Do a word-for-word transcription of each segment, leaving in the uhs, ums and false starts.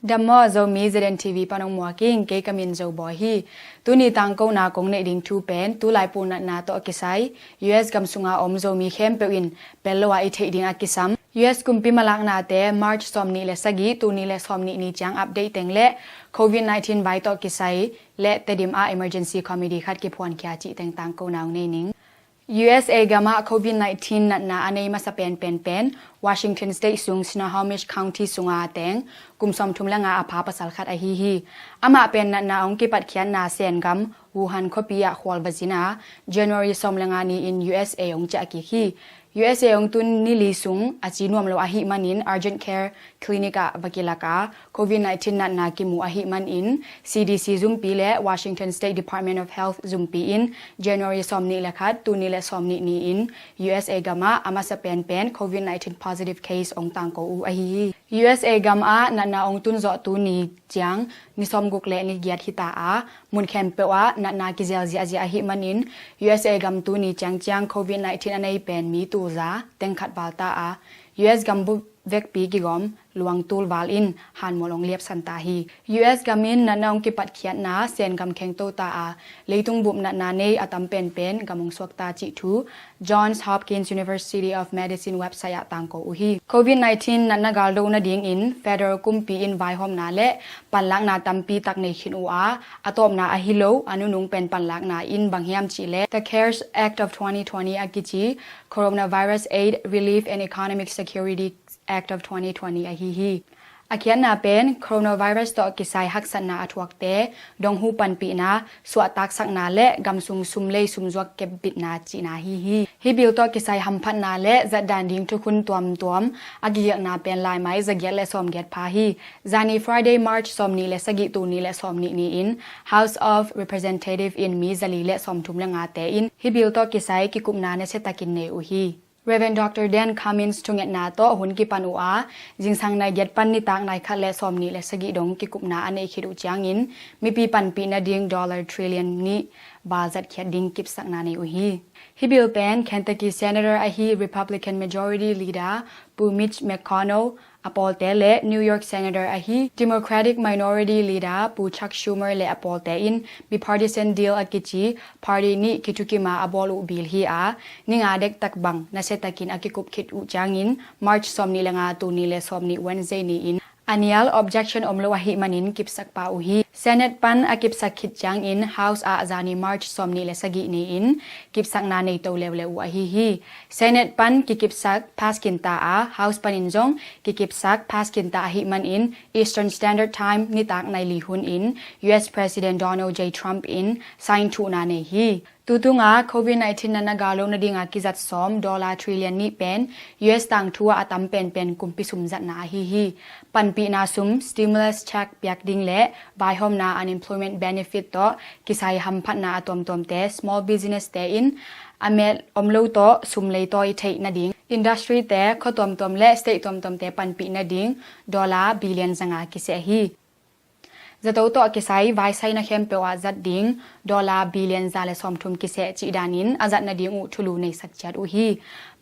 Dam maw, Zomi Z N T V pan ong muak ing, kei ka min Zo Bawi hi. Tuni tangkona kong neih ding thu pen tulai pu natna tawh kisai U S gam sunga om Zomi khempeuh in pel lo a i theih ding a kisam U S kumpi malaknate March sawmnih le sagih, tul nih le sawmnih ni ciang update teng le covid nineteen vai tawh kisai le Tedim ah emergency committee khat kiphuankhia cih teng tangkona ong nei ning. U S A gamah covid nineteen natna a nei masa penpen pen Washington State sung Snohomish County sunga teng kum sawmthum le nga a pha pasal khat ahi hi. Amah pen natna ong kipatkhiatna Sen gam Wuhan khuapi ah khual va zin a, January sawm le nga ni-in U S A ong ciah kik hi. U S A ong tun ni li sung a ci nuam lo ahih manin urgent care clinic ah va kilak a, covid nineteen natna kimu ahih manin C D C zumpi le Washington State Department of Health zumpi in January sawmnih le khat, tul nih le sawmnih ni-in U S A gamah a masa penpen covid nineteen positive case ong tangko uh ahi hi. U S A gamah natna ong tun zawh tuni ciang ni sawmguk le ni giat hita a, mun khempeuh ah natna kizel ziahziah ahih manin U S A gam tuni ciangciang covid nineteen a nei pen mi tul za teng khat val ta a, U S gam bup vekpi kigawm luang tul val in hanmual ong liapsan ta hi. U S gam in natna ong kipatkhiatna Sen gam khengto ta a, leitung bup natna nei a tam penpen gam ong suak ta cih thu Johns Hopkins University of Medicine website ah tangko uh hi. Covid nineteen natna galdo nadingin federal kumpi in vaihawmna le panlakna tampi tak nei khin uh a, a tawpna ahi lo a nunung pen panlakna in bang hiam cih le The cares Act of twenty twenty a kici Coronavirus Aid, Relief and Economic Security Act of twenty twenty ahi hi. A khiatna pen coronavirus tawh kisai haksatna a thuakte donghu panpihna, suahtaksakna le gamsung sumlei sumzuak kepbitna cihna ahi hi. Hih bill tawh kisai hamphatna le zatdan ding thukhun tuamtuam a kigelhna pen laimai zagiat le sawmgiat pha hi. Zani Friday, March sawmnih le sagih, tul nih le sawmnih ni-in House of Representative in mi zali le sawmthum le ngate in hih bill tawh kisai kikupna nasiatakin nei uh hi. Reverend Doctor Dan Cummins thungetna tawh hun kipan uh a, zingsang nai giat pan nitak nai khat le sawmnih le sagih dong kikupna a neih khit uh ciangin mipi panpih nading dollar trillion nih val zatkhiat ding kipsakna nei uh hi. Hih bill pen Kentucky Senator ahi Republican Majority Leader Pu Mitch McConnell a pawlte le New York Senator ahi Democratic Minority Leader Pu Chuck Schumer le a pawlte in bipartisan deal a kici party nih kithukima a bawl uh bill hi a, ni nga dektak bang nasiatakin a kikup khit uh ciangin March sawmnih le nga, tul nih le sawmnih Wednesday ni-in a nial objection om lo ahih manin kipsak pah uh hi. Senate pan a kipsak khit ciangin House ah zani March sawmnih le sagih ni-in kipsakna nei to leuleu uh ahi hi. Senate pan kikipsak pass kinta a, House panin zong kikipsak pass kinta ahih manin Eastern Standard Time nitak nai li hun in U S President Donald J Trump in sign thuhna nei hi. Tutunga covid nineteen natna galdo nadinga kizat sawm dollar trillion nih pen U S tangthu ah a tam penpen kumpi sum zatna ahi hi. Panpihna sum, stimulus check piak ding le vaihawmna, unemployment benefit tawh kisai hamphatna a tuamtuamte small business te in a met om lo tawh sumlei tawi theih nading, industry te khua tuamtuam le state tuamtuamte panpih nading dollar billion zanga kiseh hi. Zato tawh kisai vaisai na khempeuh ah zat ding dollar billion za le sawmthum kiseh cih danin a zat nading uh thulu neisak ciat uh hi.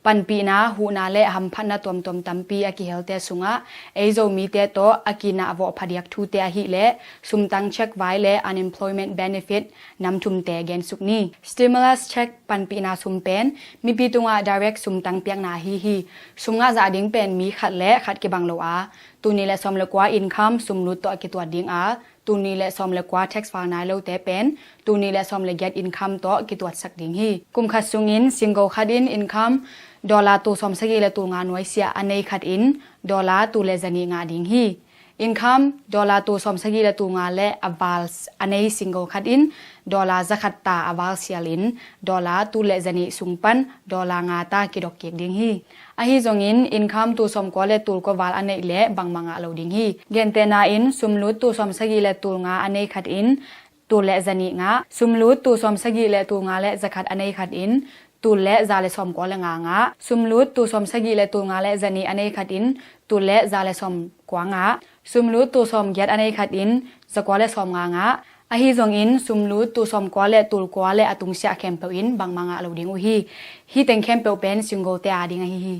Panpihna, huhna le hamphatna tuamtuam tampi a kihelte sungah ei Zomite tawh a kinah vawh phadiak thute ahih leh sumtang check vai le unemployment benefit nam thumte gensuk ni. Stimulus check panpihna sum pen mipi tungah direct sumtang piakna ahi hi. Sum ngah zah ding pen mi khat le khat kibang lo a, tul nih le sawm le kua income sumlut tawh a kituat ding a, tul nih le sawm le kua tax val nai lote pen tul nih le sawm le giat income tawh kituatsak ding hi. Kum khat sungin single khat in income dollar tul sawmsagih le tul nga nuaisiah a nei khat in dollar tul le zanih ngah ding hi. Income dollar tul sawmsagih le tul nga le a val a nei single khat in dollar zakhat ta a val sialin dollar tul le zanih sung pan dollar nga ta kidok kik ding hi. Ahi zongin income tul sawmkua le tul kua val a neih le bangmah ngah lo ding hi. Gentehna in sumlut tul sawmsagih le tul nga a nei khat in tul le zanih ngah, sumlut tul sawmsagih le tul nga le zakhat a nei khat in tul le za le sawmkua le nga ngah, sumlut tul sawmsagih le tul nga le zanih a nei khat in tul le za le sawmkua ngah, sumlut tul sawmgiat a nei khat in zakua le sawmnga ngah. Ahi zongin sumlut tul sawmkua le tul kua le a tungsiah khempeuh in bangmah ngah lo ding uh hi. Hih teng khempeuh pen single te a ding ahi hi.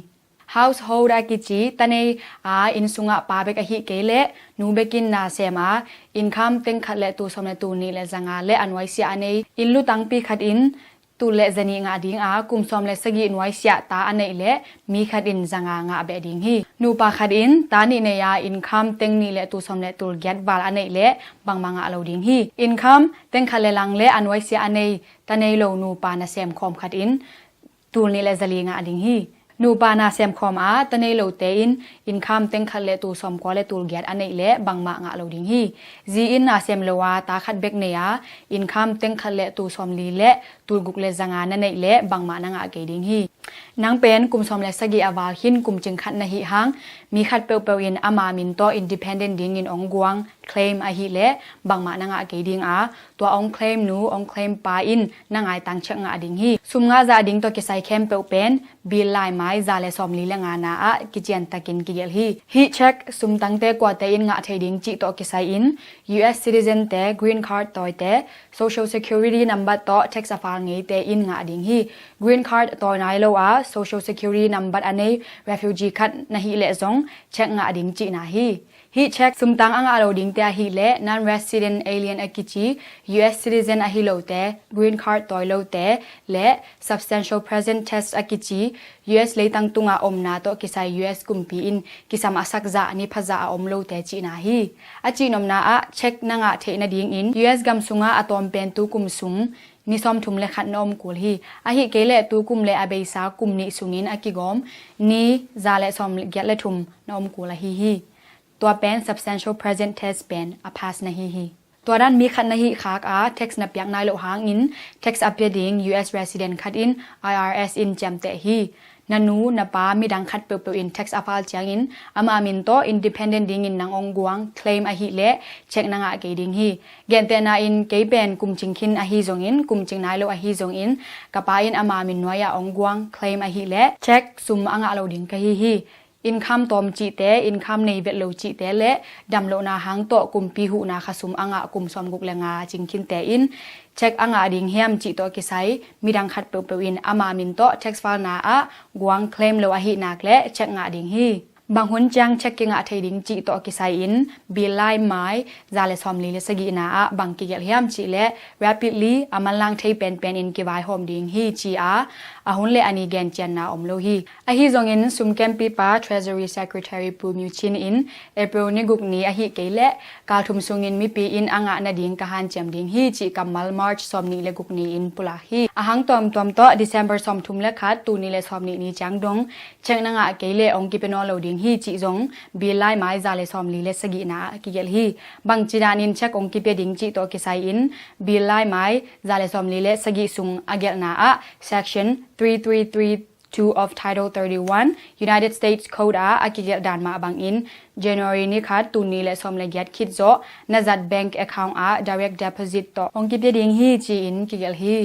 Household a kici tanei a inn sungah pa bek ahih kei leh nu bekin na sem a, income teng khat le tul sawm le tul nih le zanga le a nuaisiah a nei inn lutangpi khat in tul le zanih ngah ding a, kum sawm le sagih nuaisiah ta a neih leh mi khat in zanga ngah beh ding hi. Nupa khat in ta nih nei a, income teng nih le tul sawm le tul giat val a neih leh bangmah ngah lo ding hi. Income teng khat le lang le a nuaisiah a nei tanei lo nupa nasem khawm khat in tul nih le zali ngah ding hi. Nupa nasem khawm a tanei lote in income teng khat le tul sawm kua le tul giat a neih leh bangmah ngah lo ding hi. Zi in nasem lo a ta khat bek nei a, income teng khat le tul sawm li le tul guk le zanga na neih leh bangmah na ngah kei ding hi. Nang pen kum sawm le sagih a val khin kum cing khat na hih hang, mi khat peuhpeuh in ama min tawh independent dingin ong guang, claim, ahih leh bangmah na ngah kei ding a, tua ong claim nu, ong claim pa in na ngaitang check ngah ding hi. Sum ngah zah ding tawh kisai khempeuh pen bill laimai za le sawm li le nga na ah kician takin kigelh hi. Hih check sumtangte kuate in ngah thei ding cih tawh kisai in U S citizen te, green card tawite, social security number tawh tax a file ngeite in ngah ding hi. Green card tawi nai lo a social security number a nei refugee khat na hih leh zong check ngah ding cihna hi. Hih check sumtang a ngah lo dingte ahih leh non-resident alien a kici, U S citizen ahi lote, green card tawi lote le substantial present test a kici U S leitang tungah omna tawh kisai U S kumpi in kisam a sak zah ni pha zah a om lote cihna hi. A cihnopna ah check na ngah theih nadingin U S gam sungah a tawm pen tu kum sung ni sawmthum le khat na om kul hi. Ahih kei leh tu kum le a beisa kum nih sungin a kigawm ni za le sawm giat le thum na om kul ahi hi. Tua pen substantial present test pen a pass na hi hi. Tua dan mi khat na hih khak a tax na piak nai loh hangin tax a pia ding U S resident khat in I R S in ciamteh hi. Na nu, na pa, midang khat peuhpeuh in tax a file ciangin ama min tawh independent dingin nang ong guang, claim, ahih leh check na ngah kei ding hi. Gentehna in kei pen kum cing khin ahi zongin, kum cing nai lo ahi zongin, ka pa in ama min nuai-ah ong guang, claim, ahih leh check sum a ngah lo ding ka hi hi. Income tawm cihte, income nei vet lo cihte le damlohna hang tawh kumpi huhna khasum a ngah kum sawmguk le nga cing khinte in check a ngah ding hiam cih tawh kisai midang khat peuhpeuh in ama min tawh tax file na ah guang, claim, lo ahih nak le check ngah ding hi. Bang hun ciang check kingah thei ding cih tawh kisai in bill laimai za le sawmli le sagihna ah bang kigelh hiam cih leh rapidly, a manlang thei penpen in kivaihawm ding hi ci a, a hun le a ni gencianna om lo hi. Ahi zongin sumkempipa Treasury Secretary Pu Mui Chin in April ni guk ni ahih kei leh kal thum sungin mipi in a ngah nading ka hanciam ding hi cih kammal March sawmnih le guk ni in pulak hi. A hang tuamtuam tawh December sawmthum le khat, tul nih le sawmnih ni ciang dong check na ngah kei leh ong kipia nawn lo ding hi cih zong bill laimai za le sawmli le sagihna ah kigelh hi. Bangci danin check ong kipia ding cih tawh kisai in bill laimai za le sawmli le sagih sung a gelhna ah section three three three two of Title thirty-one, United States Code ah a kigelh dan mah bangin January ni khat, tul nih le sawm le giat khit zawh na zat bank account ah direct deposit tawh ong kipia ding hi ci-in kigelh hi.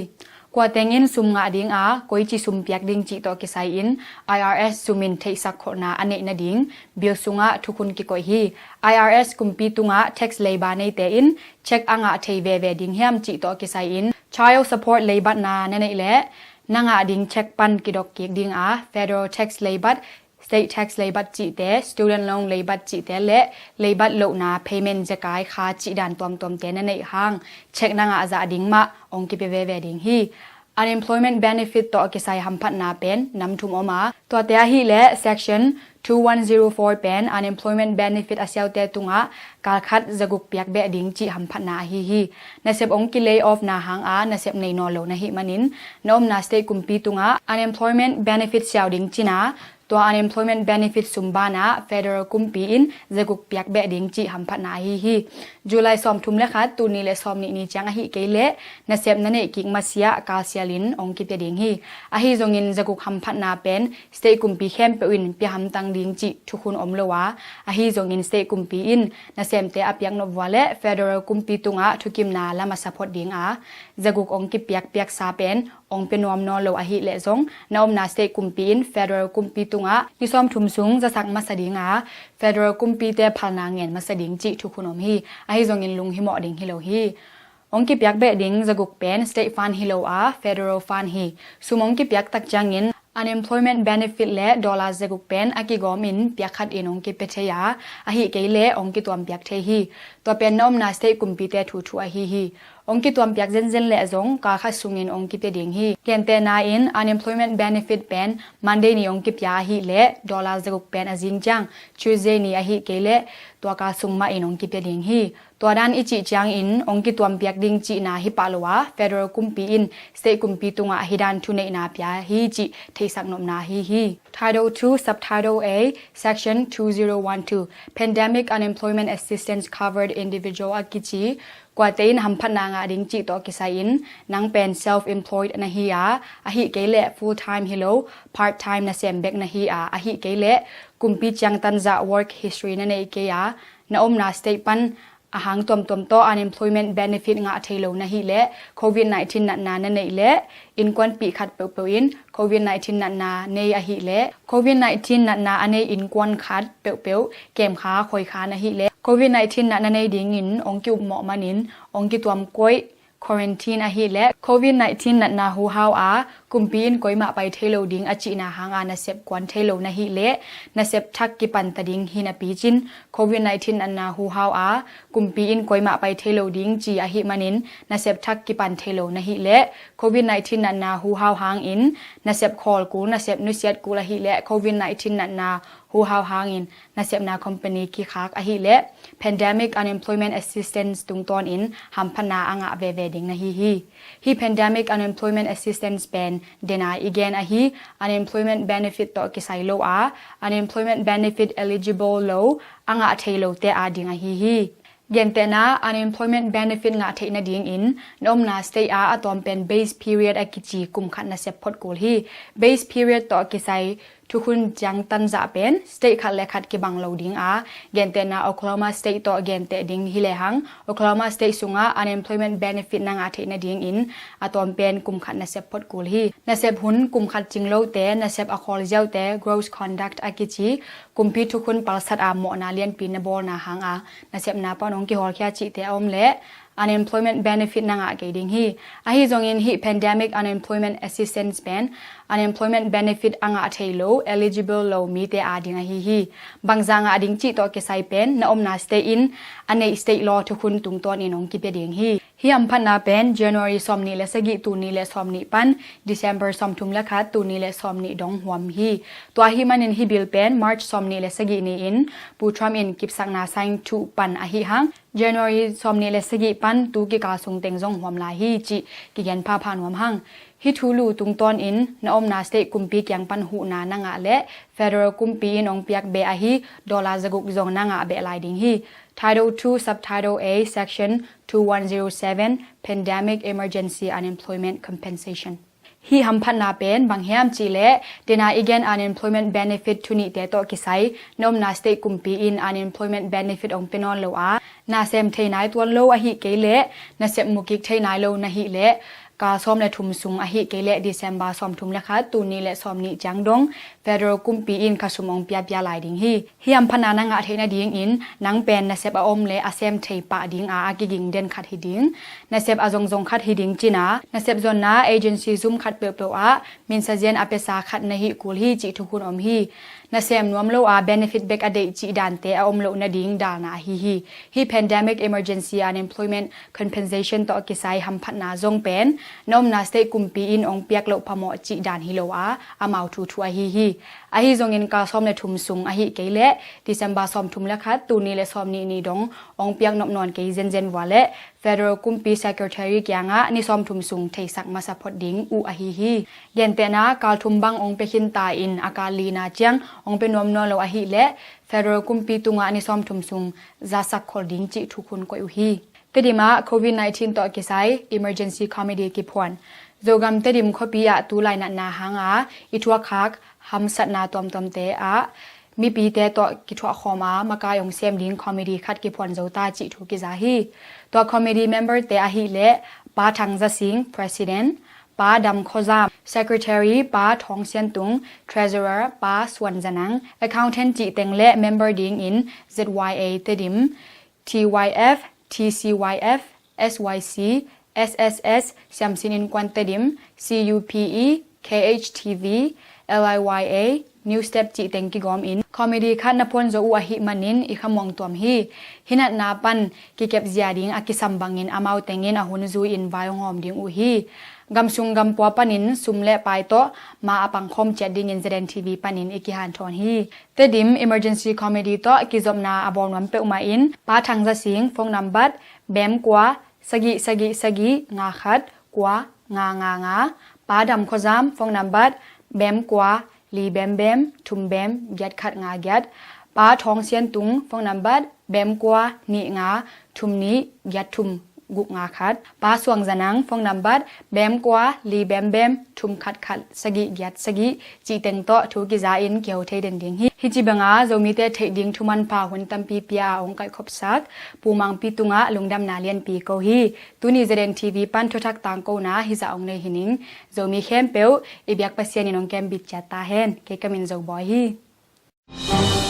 Kua teng in sum ngah ding a, koici sum piak ding cih tawh kisai in I R S sum in theihsak kholhna a neih nading bill sungah thukhun kikoih hi. I R S kumpi tungah tax leiba neite in check a ngah thei veve ding hiam cih tawh kisai in child support leibatna na neih leh na ngah ding check pan kidok kik ding a, federal tax leibat, state tax leibat cihte, student loan leibat cihte le leibat lohna payment zekai kha cih dan tuamtuamte na neih hang check na ngah zah ding mah ong kipia veve ding hi. Unemployment benefit tawh kisai hamphatna pen nam thum om a, tuate ahih leh section two one zero four pen unemployment benefit a siaute tungah kal khat za guk piak beh ding cih hamphatna ahi hi. Nasep ong ki lay off na hang a nasep nei nawn lo na hih manin na omna state kumpi tungah unemployment benefit siau ding cina, tua unemployment benefit sum banah federal kumpi in za guk piak beh ding cih hamphatna ahi hi. July sawmthum le khat, tul nih le sawmnih ni ciang ahih kei leh nasep na neih kik masiah kalsialin ong kipia ding hi. Ahi zongin za guk hamphatna pen state kumpi khempeuh in pia hamtang ding cih thukhun om lo a, ahi zongin state kumpi in nasemte a piak nop vua le federal kumpi tungah thukimna la masa phot ding a, za guk ong kipiak piaksa pen ong pia nuam nawn lo ahih leh zong na omna state kumpi in federal kumpi tungah ni sawmthum sung zasak masa ding a, federal kumpite phalna ngen masa ding cih thukhun om hi. Ahi zongin lunghimawh ding hi lo hi. Ong kipiak beh ding za guk pen state fund hi lo a, federal fund hi. Sum ong kipiak tak ciangin Unemployment benefit le dollar zaguk pen a kigawm in piak khat in hong kipia thei a, ahih kei leh hong kituam piak thei hi. Tua pen na omna state kumpite thuthu ahi hi. Hong kituam piak zenzen leh zong kal khat sungin hong kipia ding hi. Gentehna in unemployment benefit pen Monday ni hong kipia ahih leh dollar zaguk pen a zing ciang Tuesday ni ahih kei leh tua kal sung mah in hong kipia ding hi. Tua dan i cih ciangin hong kituam piak ding cihna hi pah lo a, federal kumpi in state kumpi tungah hi dan thuneihna pia hi cih theihsak nopna ahi hi. Title two, Subtitle A, Section two zero one two, Pandemic Unemployment Assistance Covered Individual a kici, kuate in hamphatna ngah ding cih tawh kisai in nang pen self-employed na hi a, ahih kei leh full-time hi lo, part-time nasem bek na hi a, ahih kei leh kumpi ciangtan zah work history na nei kei a, na omna state pan a hang tuamtuam tawh unemployment benefit ngah thei lo na hih leh, covid nineteen natna na neih leh, innkuanpih khat peuhpeuh in covid nineteen natna nei ahih leh, covid nineteen natna a nei innkuan khat peuhpeuh kemkha khoikha na hih leh, covid nineteen natna nei dingin hong ki-upmawh manin hong kituam koih, quarantine ahih leh, covid nineteen natna huhau a kumpi in koimah pai thei lo ding a cihna hanga nasep kuan thei lo na hih leh, nasep thak kipanta ding hi napi cin, covid nineteen natna huhau a kumpi in koimah pai thei lo ding ci ahih manin nasep thak kipan thei lo na hih leh, covid nineteen natna huhau hangin nasep khawl kul, nasep nusiat kul ahih leh, covid nineteen natna huhau hangin nasepna company kikhak ahih leh, Pandemic Unemployment Assistance tungtawnin hamphatna a ngah veve ding na hi hi. Hih Pandemic Unemployment Assistance pen dena i gen ahi unemployment benefit tawh kisai lo a, unemployment benefit eligible lo a ngah thei lote a ding ahi hi. Gentehna, unemployment benefit ngah theih nadingin na omna state a a tawm pen base period a kici kum khat nasep phot kul hi. Base period tawh kisai thukhun ciangtan zah pen state khat le khat kibang lo ding a, gentehna Oklahoma State tawh genteh ding hi lehang, Oklahoma State sungah unemployment benefit na ngah theih nadingin a tawm pen kum khat nasep phot kul hi. Nasep hun kum khat cing lote, nasep a khawl ziaute, gross conduct a kici, kumpi thukhun palsat a mawhna lianpi na bawlna hanga nasepna pan hong kihawlkhia cihte a om leh, unemployment benefit na ngah kei ding hi. Ahi zongin hih Pandemic Unemployment Assistance pen unemployment benefit a ngah thei lo, eligible lo mite a ding ahi hi. Bangzah ngah ding cih tawh kisai pen na omna state in a neih state law thukhun tungtawnin hong kipia ding hi. Hih hamphatna pen January sawmnih le sagih, tul nih le sawmnih pan December sawmthum le khat, tul nih le sawmnih dong huam hi. Tua ahih manin hih bill pen March sawmnih le sagih ni-in Pu Trump in kipsakna sign thuh pan ahi hang, January sawmnih le sagih pan tu kikal sung teng zong huam lai hi cih kigen phapha nuam hang. Hih thulu tungtawnin na omna state kumpi kiang pan huhna na ngah leh, federal kumpi in hong piak beh ahi dollar zaguk zong na ngah beh lai ding hi. Title two, Subtitle A, Section two one zero seven, Pandemic Emergency Unemployment Compensation. Hih hamphatna pen bang hiam cih leh, dena i gen unemployment benefit thunihte tawh kisai na omna state kumpi in unemployment benefit hong pia nawn lo a, na sem thei nai tuan lo ahih kei leh, nasep mukik thei nai lo na hih leh, kal sawm le thum sung ahih kei leh December sawmthum le khat, tul nih le sawmnih ciang dong federal kumpi in kha sum hong piapia lai ding hi. Hih hamphatna na ngah theih nadingin nang pen nasep a om le a sem thei pah dinga a kiging den khat hi ding. Nasep a zongzong khat hi ding cina, nasep zonna agency zum khat peuhpeuh ah minsazian a piasa khat na hih kul hi cih thukhun om hi. Nasem nuam lo a benefit bek a deih cih dante a om loh nading dalna ahi hi. Hih Pandemic Emergency Unemployment Compensation tawh kisai hamphatna zong pen na omna state kumpi in hong piak loh phamawh cih dan hi lo a, amau thuthu ahi hi. Ahi zongin kal sawm le thum sung ahih kei leh December sawmthum le khat, tul nih le sawmnih ni dong hong piak nop nawn kei zenzen vua leh federal kumpi secretary kiangah ni sawmthum sung theisak masa phot ding uh ahi hi. Gentehna, kal thum bang hong pia khinta in a kal lina ciang hong pia nuam nawn lo ahih leh federal kumpi tungah ni sawmthum sung zasak khol ding cih thukhun koih uh hi. Tedim ah covid nineteen tawh kisai emergency committee kiphuan. Zogam Tedim khuapi ah tu lainatna hanga i thuakkhak hamsatna tuamtuamte ah mipite tawh kithuahkhawm a makai hong sem ding committee khat kiphuan zo ta cih thu kiza hi. Tua committee member te ahih leh Pa Thang Za Sing, President, Pa Dam Khaw Zam, Secretary, Pa Thawng Sian Tung, Treasurer, Pa Suan Za Nang, Accountant cih teng le member dingin Z Y A Tedim, T Y F, T C Y F, S Y C, S S S, Siamsin Innkuan Tedim, C U P E, K H T V, L I Y A, New Step cih teng kigawm in comedy khat na phuan zo uh ahih manin i khamuang tuam hi. Hi natna pan kikep zia ding a kisam bangin amau tengin a hun zui-in vai hong hawm ding uh hi. Gamsung gampua panin sum le pai tawh ma a pangkhawm ciat dingin Z N T V panin i kihanthawn hi. Tedim Emergency Comedy tawh kizopna a bawl nuam peuhmah in Pa Thang Za Sing, phone number bem kua sagih sagih sagih nga khat kua nga nga nga. Pa Dam Khua Zam, phone number bem kua li bem bem thum bem giat khat nga giat. Pa Thawng Sian Tung, phone number bem kua nih nga thum nih giat thum guk nga khat. Pa Suang Za Nang, phone number bem kua li bem bem thum khat khat sagih giat sagih cih teng tawh thu kiza in kiho thei den ding hi. Hi ci banga Zomite theih ding thu manpha hun tampi pia a hong kaihkhopsak Pu Mang Pi tungah lungdamna lianpi ko hi. Tuni Z N T V pan thuthak tangkona hizah hong nei hi ning. Zomi khempeuh i biak Pasian in hong kembit ciat ta hen. Kei ka min Zo Bawi hi.